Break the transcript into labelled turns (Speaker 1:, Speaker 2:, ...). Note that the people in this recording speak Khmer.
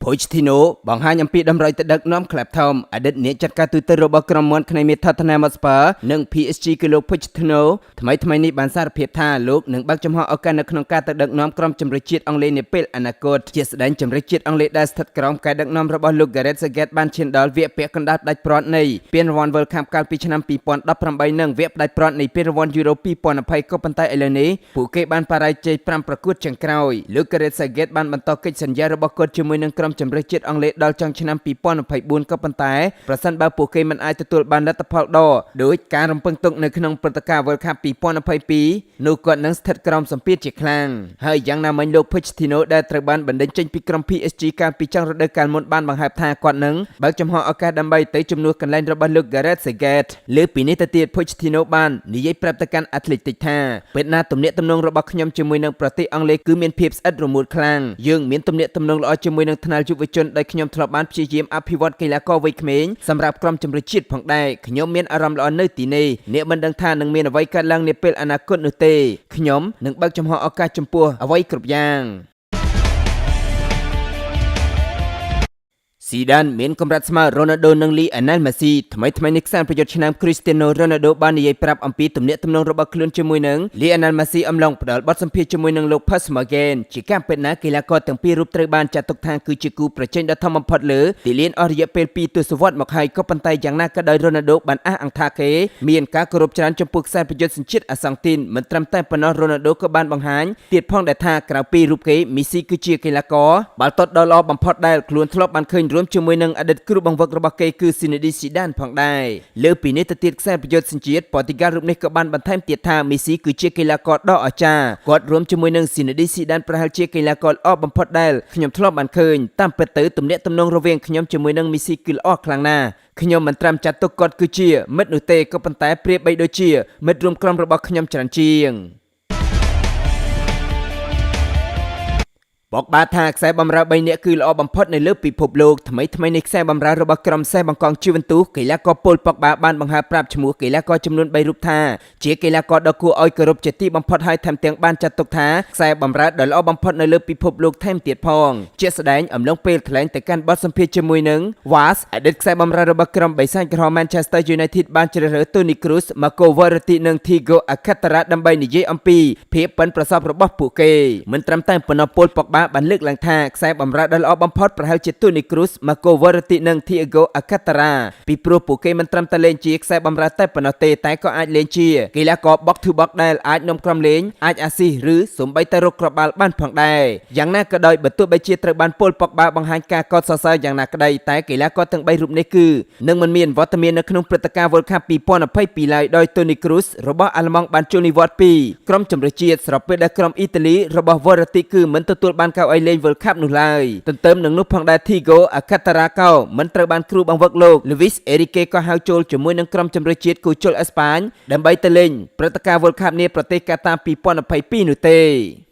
Speaker 1: Pochettino បង្ហាញអំពីតម្រុយទៅដឹកនាំក្លឹបធំអតីតអ្នកចាត់ការទូទៅរបស់ក្រុមមាន់ខ្នៃមេ Tottenham Hotspur និង PSG គឺលោក Pochettino ថ្មីថ្មីនេះបានសារភាពថាលោកនឹងបើកចំហឱកាសនៅក្នុងការទៅដឹកនាំក្រុមជម្រើសជាតិអង់គ្លេសនាពេលអនាគតជាស្ដែងជម្រើសជាតិអង់គ្លេសដែលស្ថិតក្រោមការដឹកនាំរបស់លោក Gareth Southgate បានឈានដល់វគ្គពាក់កណ្ដាលផ្ដាច់ព្រាត់នៃពានរង្វាន់ World Cup កាលពីឆ្នាំ2018និងវគ្គផ្ដាច់ព្រាត់នៃពានរង្វាន់ Euro 2020ក៏ប៉ុន្តែឥឡូវនេះពួកគេបានបរាជ័យ5ប្រកួតចុងក្រោយលោក Gareth Southgate បានបន្តកិច្ចសន្យារបស់គាត់ជាមួយនឹងក្រុមជម្រើសជាតិអង់គ្លេសដល់ចុងឆ្នាំ2024ក៏ប៉ុន្តែប្រសិនបើពួកគេមិនអាចទទួលបានលទ្ធផលដ៏ដោយការរំពឹងទុកនៅក្នុងព្រឹត្តិការណ៍ World Cup 2022នោះគាត់នឹងស្ថិតក្រោមសម្ពាធជាខ្លាំងហើយយ៉ាងណាមិញលោក Pochettino ដែលត្រូវបានបណ្តេញចេញពីក្រុម PSG កាលពីចុងរដូវកាលមុនបានបង្ហើបថាគាត់នឹងបើកចំហឱកាសដើម្បីទៅជំនួសកន្លែងរបស់លោក Gareth Southgate លើពីនេះទៅទៀត Pochettino បាននិយាយប្រាប់ទៅកាន់ Athletic ថាពេលណាទំនាក់ទំនងរបស់ខ្ញុំជាមួយនឹងប្រទេសអង់គ្លេសគឺមានភាពស្អិតរមួតខ្លាំងយើងមានទំនាក់ទំនងល្អជាមួយនឹងថ្នាលយុវជនដោយខ្ញុំធ្លាប់បានព្យាយាមអភិវឌ្ឍកីឡាករវ័យក្មេងសម្រាប់ក្រុមជម្រើសជាតិផងដែរខ្ញុំមានអារម្មណ៍ល្អនៅទីនេះអ្នកមិនដឹងថានឹងមានអ្វីកើតឡើងនាពេលអនាគតនោះទេខ្ញុំនឹងបើកចំហឱកាសចំពោះអ្វីគ្រប់យ៉ាង ស៊ីដានមានកម្រិតស្មើរ៉ូណាល់ដូនិងលីអាណែលមេស៊ីថ្មីថ្មីនេះខ្សែប្រយុទ្ធឆ្នាំគ្រីស្ទាណូរ៉ូណាល់ដូបាននិយាយប្រាប់អំពីទំនាក់ទំនងរបស់ខ្លួនជាមួយនឹងលីអាណែលមេស៊ីអំឡុងផ្ដល់បទសម្ភាសន៍ជាមួយនឹងលោក Piers Morgan ជាការពិតណាស់កីឡាករទាំងពីររូបត្រូវបានចាត់ទុកថាគឺជាគូប្រជែងដ៏ធំបំផុតលើទីលានអស់រយៈពេល2ទសវត្សរ៍មកហើយក៏ប៉ុន្តែយ៉ាងណាក៏ដោយរ៉ូណាល់ដូបានអះអាងថាគេមានការគោរពច្រើនចំពោះខ្សែប្រយុទ្ធសញ្ជាតិអាសង់ទីនមិនត្រឹមតែប៉ុណ្ណោះរ៉ូណាល់ដូក៏បានបង្ហាញទៀតផងដែរថាក្រៅពីរូបគេមីស៊ីគឺជាកីឡាករបាល់ទាត់ដ៏ល្អបំផុតដែលខ្លួនធ្លាប់បានឃើញរួមជាមួយនឹងអតីតគ្រូបង្វឹករបស់គេគឺស៊ីនេឌីស៊ីដានផងដែរលើពីនេះទៅទៀតខ្សែប្រយុទ្ធសញ្ជាតិប៉ូទុយហ្គាល់រូបនេះក៏បានបន្ថែមទៀតថាមីស៊ីគឺជាកីឡាករដ៏អស្ចារ្យគាត់រួមជាមួយនឹងស៊ីនេឌីស៊ីដានប្រហែលជាកីឡាករល្អបំផុតដែលខ្ញុំធ្លាប់បានឃើញតាមពិតទៅទំនាក់ទំនងរវាងខ្ញុំជាមួយនឹងមីស៊ីគឺល្អខ្លាំងណាស់ខ្ញុំមិនត្រឹមចាត់ទុកគាត់គឺជាមិត្តនោះទេក៏ប៉ុន្តែប្រៀបបីដូចជាមិត្តរួមក្រុមរបស់ខ្ញុំច្រើនជាង បកបាថាខ្សែបំរើ3នាក់គឺល្អបំផុតនៅលើពិភពលោកថ្មីថ្មីនេះខ្សែបំរើរបស់ក្រុមសេះបង្កងជីវិនទូសកីឡាករពលប៉ុកបាបានបង្ហើបប្រាប់ឈ្មោះកីឡាករចំនួន3រូបថាជាកីឡាករដ៏គួរឲ្យគោរពជាទីបំផុតហើយថែមទាំងបានចាត់ទុកថាខ្សែបំរើដ៏ល្អបំផុតនៅលើពិភពលោកថែមទៀតផងជាក់ស្ដែងអំឡុងពេលថ្លែងទៅកាន់បទសម្ភាសន៍ជាមួយនឹង Was អតីតខ្សែបំរើរបស់ក្រុមបិសាចក្រហម Manchester United បានជ្រើសរើស Toni Kroos, Marco Verratti និង Thiago Alcantara ដើម្បីនិយាយអំពីភាពប៉ិនប្រសប់របស់ពួកគេមិនត្រឹមតែប៉ុណ្ណោះពលប៉ុកបាបានលើកឡើងថាខ្សែបំរើដ៏ល្អបំផុតប្រហែលជា Toni Kroos, Marco Verratti និង Thiago Alcantara ពីព្រោះពួកគេមិនត្រឹមតែលេងជាខ្សែបំរើតែប៉ុណ្ណោះទេតែក៏អាចលេងជាកីឡាករ box to box ដែលអាចនាំក្រុមលេងអាចអាស៊ីសឬសូម្បីតែរកគ្រាប់បាល់បានផងដែរយ៉ាងណាក៏ដោយបើទោះបីជាត្រូវបានពលប៉ុកបាបង្ហាញការកោតសរសើរយ៉ាងណាក្តីតែកីឡាករទាំង3រូបនេះគឺនឹងមិនមានវត្តមាននៅក្នុងព្រឹត្តិការណ៍ World Cup 2022ឡើយដោយ Toni Kroos របស់អាល្លឺម៉ង់បានចូលនិវត្តន៍ពីក្រុមជម្រើសជាតិស្របពេលដែលក្រុមអ៊ីតាលីរបស់ Verratti គឺមិនទទួលបានកៅអីលេង World Cup នោះឡើយទន្ទឹមនឹងនោះផងដែរ Thiago Alcantara ក៏មិនត្រូវបានគ្រូបង្វឹកលោក Luis Enrique ក៏ហៅចូលជាមួយនឹងក្រុមជម្រើសជាតិគូជុលអេស្ប៉ាញដើម្បីទៅលេងព្រឹត្តិការណ៍ World Cup នាប្រទេសកាតា2022នោះទេ។